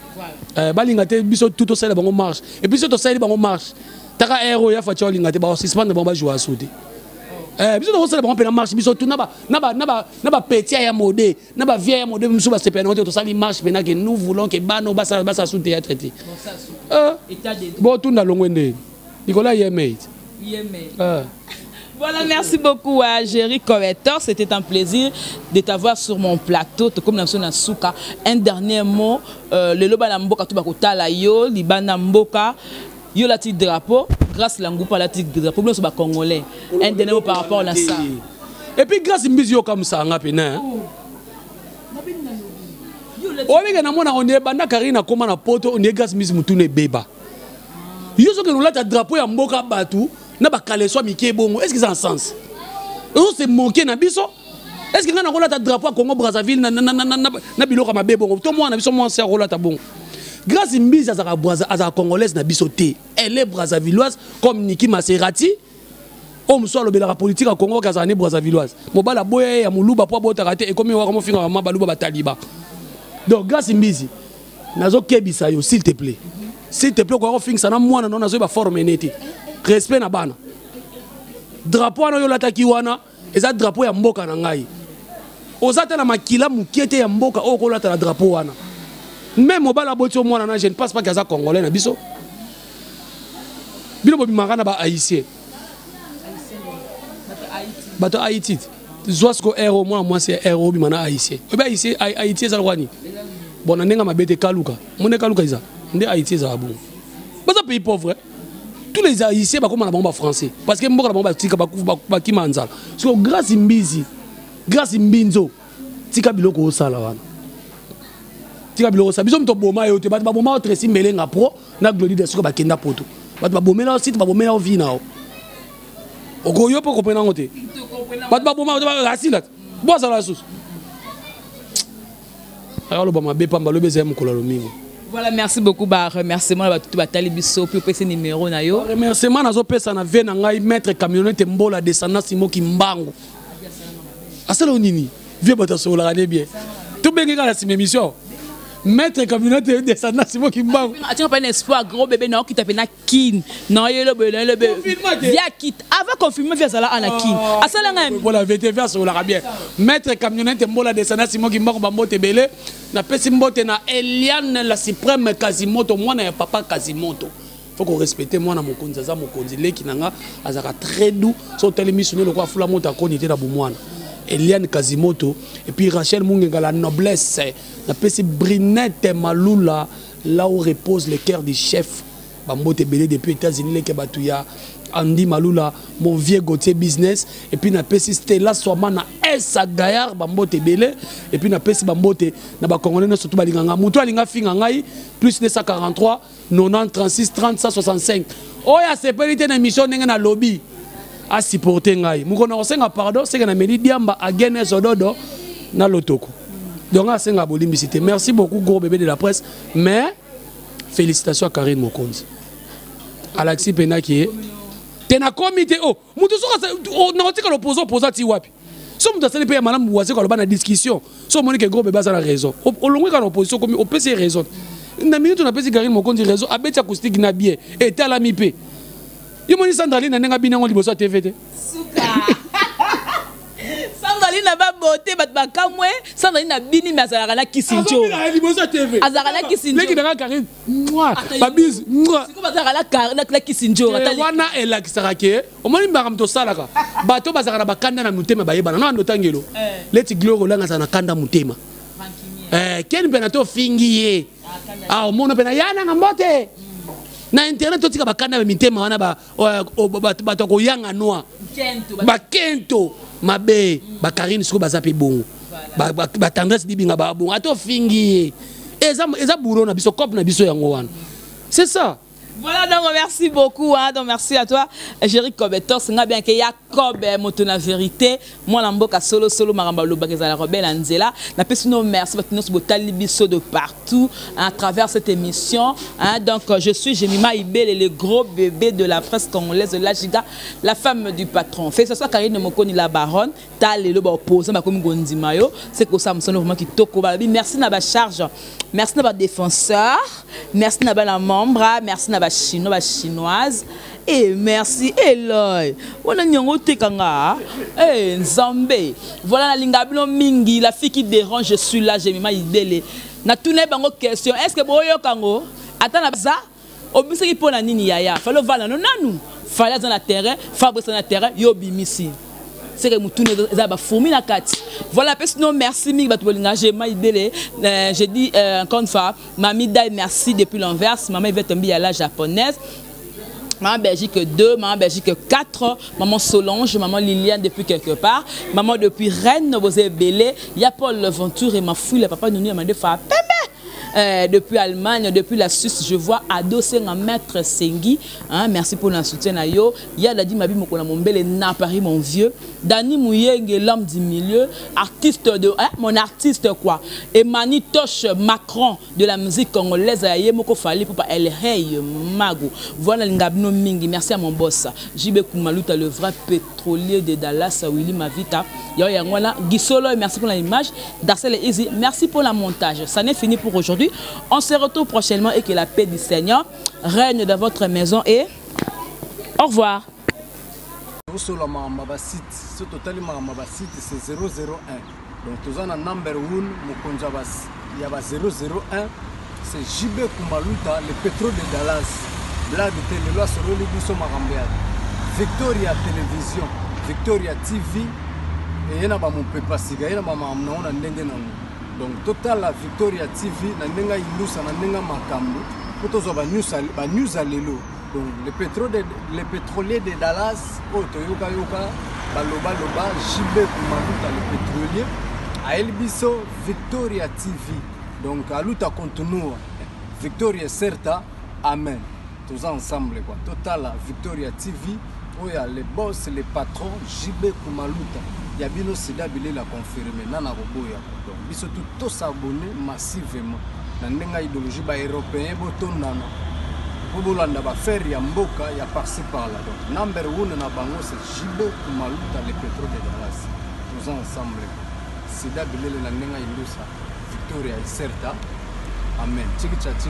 Eh, balinga te biso tout tosala bango marche. Et puis biso tosali bango marche. Taka ero ya fatia olinga te ba suspendre bango ba jouer sauter. Eh, biso tosala bango pena marche biso tout na ba na ba na ba na ba petit ya mode, na ba vieille ya mode biso ba sepela na tosali marche pena que nous voulons que bano ba sala ba sa sous théâtre te. Eh, bon tout na longwe nde. Nicolas Yemeit. Yemeit. Eh. Voilà, merci beaucoup à Jerry Correcteur. C'était un plaisir de t'avoir sur mon plateau. Comme dans Souka, un dernier mot. Le loba na mboka tout bakota yo, libana mboka, yo la petit drapeau. Grâce la ngoupa la petit drapeau. Nous sommes congolais. Un dernier mot par rapport à ça. Et puis grâce mbizi yo comme ça nga pena. Olinga na mona on est banda Karina koma na poto on est grâce mbizi mutune beba. Yo soki olata drapeau ya mboka batu na ba kaleso mike bongo, est-ce que ça a un sens? Ozo se moquer na biso? Est-ce que nga na kolata drapeau ya Congo Brazzaville na na na na na biloko mabe bongo? To mwana biso mwana se kolata bongo. Grâce Mbizi azaka Brazza azaka congolaise na biso te. Elle est brazzavilloise comme Niki Maserati. Oyo mosusu alobelaka politique ya Congo azala ne brazzavilloise. Mobala boya ya muluba po abotaka te ekomi waka mofinga mama baluba bataliba. Donc Grâce Mbizi nazokebisa yo s'il te plaît. S'il te plaît okoka kofingisa na mwana no nazoyeba forme ne te. Respect na bana. Drapeau wana oyo olataki wana eza drapeau ya mboka na ngai. Oza ta na makila mokie te ya mboka oyo okolata na drapeau wana. Même mobala aboti yo mwana na je ne pense pas qu'aza congolais na biso. Bino bobimaka na ba haïtien. Bato Haïti. Zwa siko ero mwana mwasi ya ero obima na haïtien. Oyebi haïtien Haïti ezala kwa nini? Bon na ndenge mabe te kaluka. Monde kaluka eza. Nde Haïti ezala bongo. Baza pays pauvre. Tous les haïtiens bakoma na bango ba français parce que mboka na bango batika bakufa bakima nzala. Siko grâce Mbizi, grâce Mbinzo tika biloko osala wana. Tika biloko osala. Biso mto boma yo te bato baboma yo Tracy Melenga pro na Glody Dasuka bakenda poto. Bato babomela yo site babomela yo vie na yo. Okoyo po comprendre yango te. Bato baboma yo asila. Bo azala susu. Aloba mabe pamba lobi ezali mokolo ya lomingo. Voilà, merci beaucoup. Bah, remerciement à tout batali biso puis opesa numéro na yo. Remerciement nazo pesa na vie na ngai maître camionnette Mbola descendant Simo Kimbangu. Asala nini? Vie bato asololaka ne bien. Tobenge kaka na sima émission. Maître camionnette descendant Simo Kimbangu. Atia pas un espoir gros bébé na okita pe na kin. Na yelo be na yelo be. Via kit avant confirmer via zala ana kin. Asala ngai. Voilà VTV asololaka bien. Maître camionnette Mbola descendant Simo Kimbangu bambote belé. Na pesi mbote na Eliane la suprême Kazimoto mwana ya papa Kazimoto. Faut qu'on respecte mwana mokonzi aza mokonzi leki nanga azaka très doux so tele misu ne lokwa fula moto akoni te na bomwana. Eliane Kazimoto et puis Rachel Mungenga la noblesse na pesi Brinette Malula là où repose le cœur du chef bambote belé depuis États-Unis leki batu ya Andy Malula mon vieux Gauthier business et puis na pesi Stella Swama na S Gaillard bambote belé et puis na pesi bambote na ba congolais surtout balinganga mutu alinga finga ngai plus 243 90 36 30 165 oyo asepeli te na émission ndenge na lobby a supporter ngai mukona kosenga pardon seke na meli diamba agene zododo na lotoko donc asenga bolimbisi te. Merci beaucoup gros bébé de la presse mais félicitations à Karine Mokonzi Alexis Penaki te na comité oh mutu soka na otika l'opposant opposant ti wapi so mutu asali pe ya malamu wazeko aloba na discussion so omoni ke gros bébé aza na raison olongwe kaka na opposition komi opesi ye raison. Na minute napesi Karine Mokonzi réseau, abeti acoustique na bien, etalami mpe. Yo moni Sandrali na ndenge abini yango liboso ya TV te. Suka. Sandrali na babote, bato bakamwe. Sandrali na bini, me azalaka na kisinjo. Azobina liboso ya TV. Azalaka na kisinjo. Leki nanga Karine, mwa babise, mwa. Sikoyo bazalaka na kisinjo. Wana elakisaka ke omoni makambo tosalaka, bato bazalaka na bakanda na motema, bayebana na ando tangelo. Leti Gloire Olanga azala na kanda motema. Ken mpe na to fingi ye. Ah, omona mpe na ya nanga mbote. Na internet totika bakanda ya mitema wana, bato ya koyanga noa, bakento mabe. Bakarine sikoyo baza mpe bongo, batendresse dibinga babongo, ata ofingi ye, eza boulot na biso, cope na biso yango wana, c'est ça. Voilà, donc merci beaucoup. Hein, donc merci à toi, Jerry Kobetos. Nga bien que Jacob moto na vérité. Moi na mboka solo solo maramba lobaka ezala rebelle nzela. Na pesi no merci bato nyonso botali biso de partout, hein, à travers cette émission. Hein, donc je suis Jemima Ibele, le gros bébé de la presse congolaise, la giga, la femme du patron. Fait ce soir Karine Mokoni la baronne, ta lelo ba opposant ba komi gondima yo, c'est que ça me sonne vraiment kitoko. Ba merci na ba charge. Merci na ba défenseur, merci na ba la membre, merci na ba chinois, ba chinoise. Et merci Eloy. Wana nyongo tekanga. Eh Nzambe. Voilà la linga bino mingi, la fille qui dérange, je suis là, j'ai mis idele. Na tourné bango question, est-ce que boyo kango ata na za obisaki pona nini yaya? Fallait vala no nanu. Fallait dans la terrain, Fabrice dans la terrain, yo bimisi. C'est que mutune eza ba fourmi na kati. Voilà, parce non merci mingi bato bolinga j'ai ma idele. J'ai dit encore une fois, Mami Dai merci depuis l'Anvers, maman Yvette Mbi à la japonaise. Maman Belgique 2, maman Belgique 4, maman Solange, maman Liliane depuis quelque part, maman depuis Rennes, vous avez belé, il y a Paul Venture et ma fouille, papa Nounou, m'a deux fois. Depuis Allemagne, depuis la Suisse, je vois Ado Senga, Maître Sengi. Hein, merci pour le soutien à yo. Il y a Dadi Mabi Mokona Mombele na Paris, mon vieux. Dani Mouyenge, l'homme du milieu, artiste de, hein, mon artiste quoi. Et Mani Toche Macron de la musique congolaise, Aye Moko Fali Poupa El Hey Mago. Voilà Ngabno Mingi. Merci à mon boss. JB Koumaluta, le vrai pétrolier de Dallas, Willy Mavita. Yo Yangwana, Guisolo, merci pour l'image. Darcel et Easy, merci pour la montage. Ça n'est fini pour aujourd'hui. On se retrouve prochainement et que la paix du Seigneur règne dans votre maison et au revoir. Osola makambo ba site, so totali makambo ba site, c'est 001. Donc toza na number 1, mokonzi ya ba 001, c'est JB Kumaluta, le pétrole de Dallas. Blague te, lelo asololi biso makambo ya Victoria Télévision, Victoria TV, eye na ba mopepa sika, ye na ba makambo nango na ndenge nango. Donc totala Victoria TV na ndenge indusa, na ndenge makambo, po tozwa ba news, ba news ya lelo. Donc le pétrolier de Dallas, oyo toyoka yoka, baloba loba, JB Kumaluta le pétrolier, ayeli biso Victoria TV. Donc aluta continua, Victoria certa, amen. Toza ensemble quoi. Totala Victoria TV, oyo ya le boss, le patron JB Kumaluta. Ya bino sida bilela confirmé nana koboya. Donc biso tout to s'abonner massivement. Na ndenge idéologie ba européen botondana. Po bolanda ba faire ya mboka ya par-ci par-là. Donc number 1 na bango c'est JB Kumaluta le pétrole de Dallas. Toza ensemble. Sida bilele na ndenge indusa Victoria Iserta. Amen. Tchiki tcha tchiki.